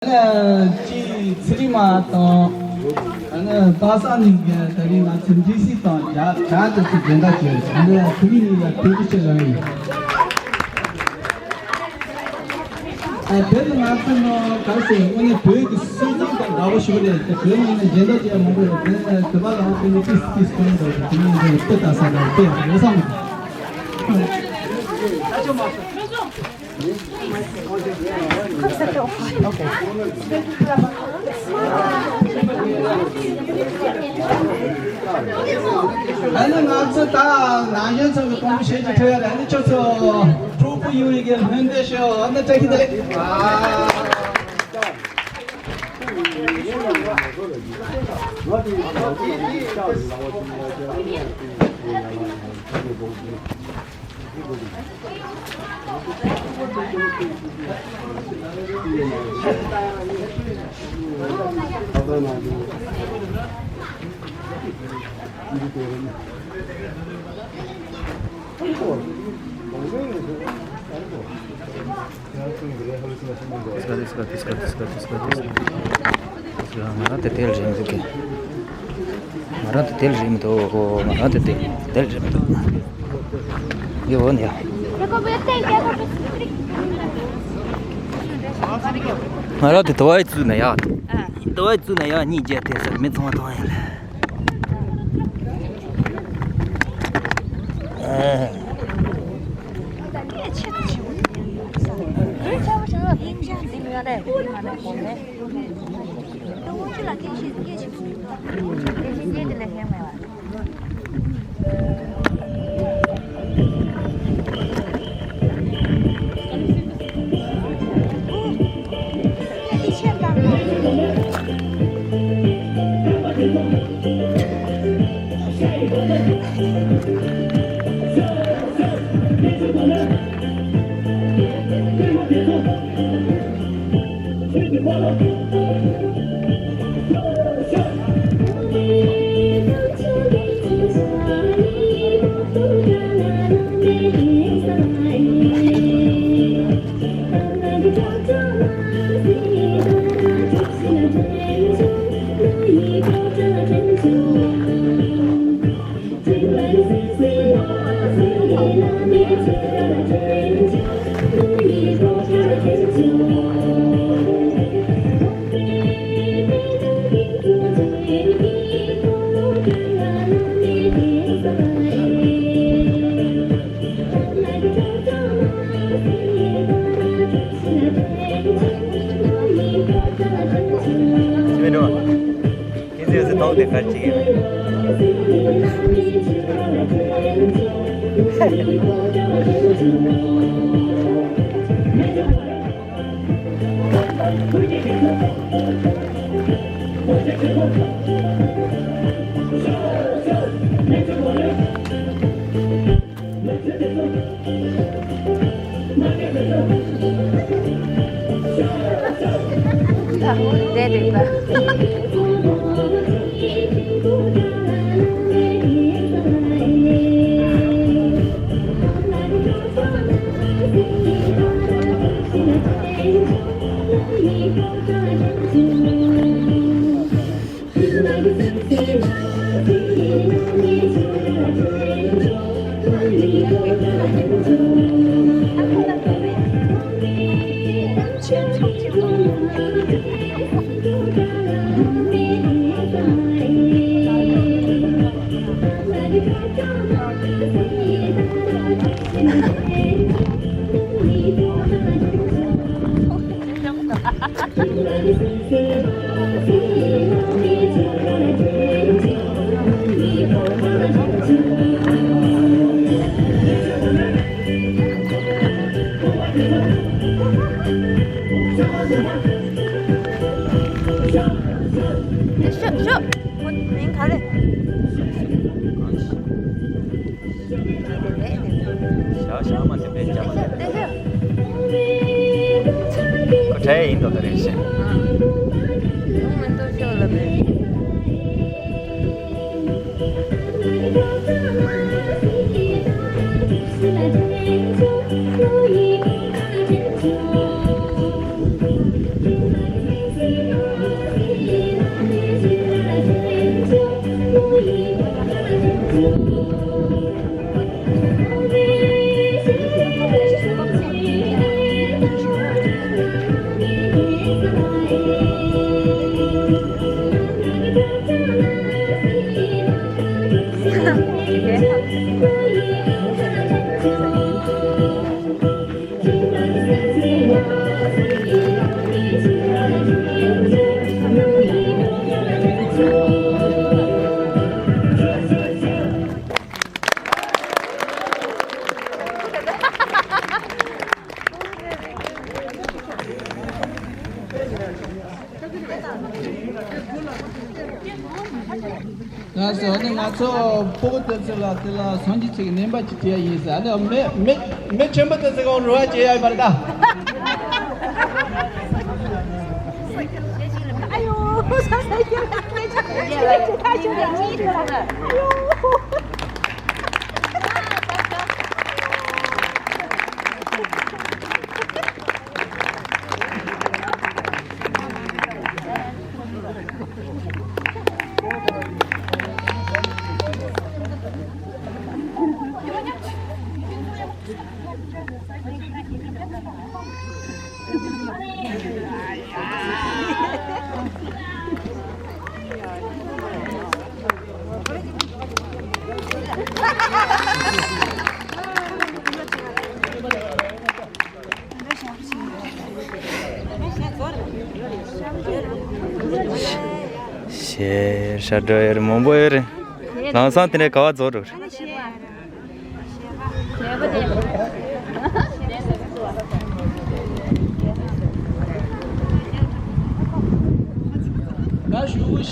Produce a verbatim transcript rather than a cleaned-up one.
ཨ་ནི་ཅི་ཚེ་རིང་མ་དང་། ཨ་ནི་པ་སངས་གཉིས་ཀྱིས་ད་རིང་ང་ཚོ་འདྲི་སྲིད་དང་རྒྱ་རྒྱ་དེ་ཚོ་སྦྱོང་བརྡར་བྱས། ཨ་ནི་ཁོ་གཉིས་གཉིས་ལ་ཐུགས་རྗེ་ཆེ་ཞུ་ཡིན། ཨ་དེ་ནི་ང་ཚོ་ནང་ག་རེ་ཟེར། དངོས་གནས་བོད་ཀྱི་སྲོལ་རྒྱུན་དང་འདྲ་པོ་ཞིག་རེད། དེ་བོད་ནང་ནས་སྦྱོང་བརྡར་བྱས་མང་པོ་རེད། དེ་ནི་བོད་པ་ལ་དེ་ནི་ཏིས་ཏིས་གཏོང་འདྲ་པོ། དེ་ནི་དེ་ལྟ་ས་དང་དེ་ཡོད་བསམ། ཨ་ནི་ང་ཚོ་ད་ན་གཞོན་ཚོ་གི་དཔང་པོ་བྱེད་ཀྱི་ཐུབ་ཡ་རེད། ཨ་ནི་ཁྱོད་ཚོ་གྲོགས་པོ་ཡོད་ཡི་གེ་ལྷན་འདྲེན་ཞུ། ཨ་ནི་བཀྲ་ཤིས་བདེ་ལེགས། ང་རང་དེ་དེ་ལ་རེད་མི་འདུག་གི། ང་རང་དེ་དེ་ལ་རེད་མི་འདུག་ང་རང་དེ་དེ་དེ་ལ་རེད་མི་འདུག་ཡོ་ནི་ཡ། ང་རང་དེ་དུ་བའི་བཙུགས་ན་ཡ། དུ་བའི་བཙུགས་ན་ཡ། གཉིས་བརྒྱད་དེ་ཟེར་མི་ཚང་མ་གཏོང་ཡ་ལ། ཁྱེད་ཚོས་ཐོག་དེ་གར་ཅིག་ཡོད། ཤོག་ཤོག་ཁོ་མིང་ག་རེ། ཞག་ཞག་མ་དེ་པས་རྒྱབ་པ་རེད། ཁོ་གྲྭ་ཡིན་མདོག་ད་རེད་ཤག་ལགས་སོ། ཨ་ནི་ང་ཚོ་སྤོ་བོ་བསྟན་འཛིན་ལགས་དེ་ལ་སངས་རྒྱས་ཆོས་ཀྱི་བསྙེན་པ་ཅིག་བྲིས་ཡ་ཡིན་ཟེར། ཨ་ནི་མི་མི་མི་ཆེན་པོ་བསྟན་འཛིན་གང་རུ་བ་བྱེད་ཡ་ཡིན་པ་རེད་ད། ཞེ་ཧྲ་འགྲོ་ཡོད་རེད། མང་པོ་ཡོད་རེད། ལམ་སང་དེ་འདྲའི་ག་བ་རྫོགས་འགྲོ་རེད། ད་ཞུ་དགོས་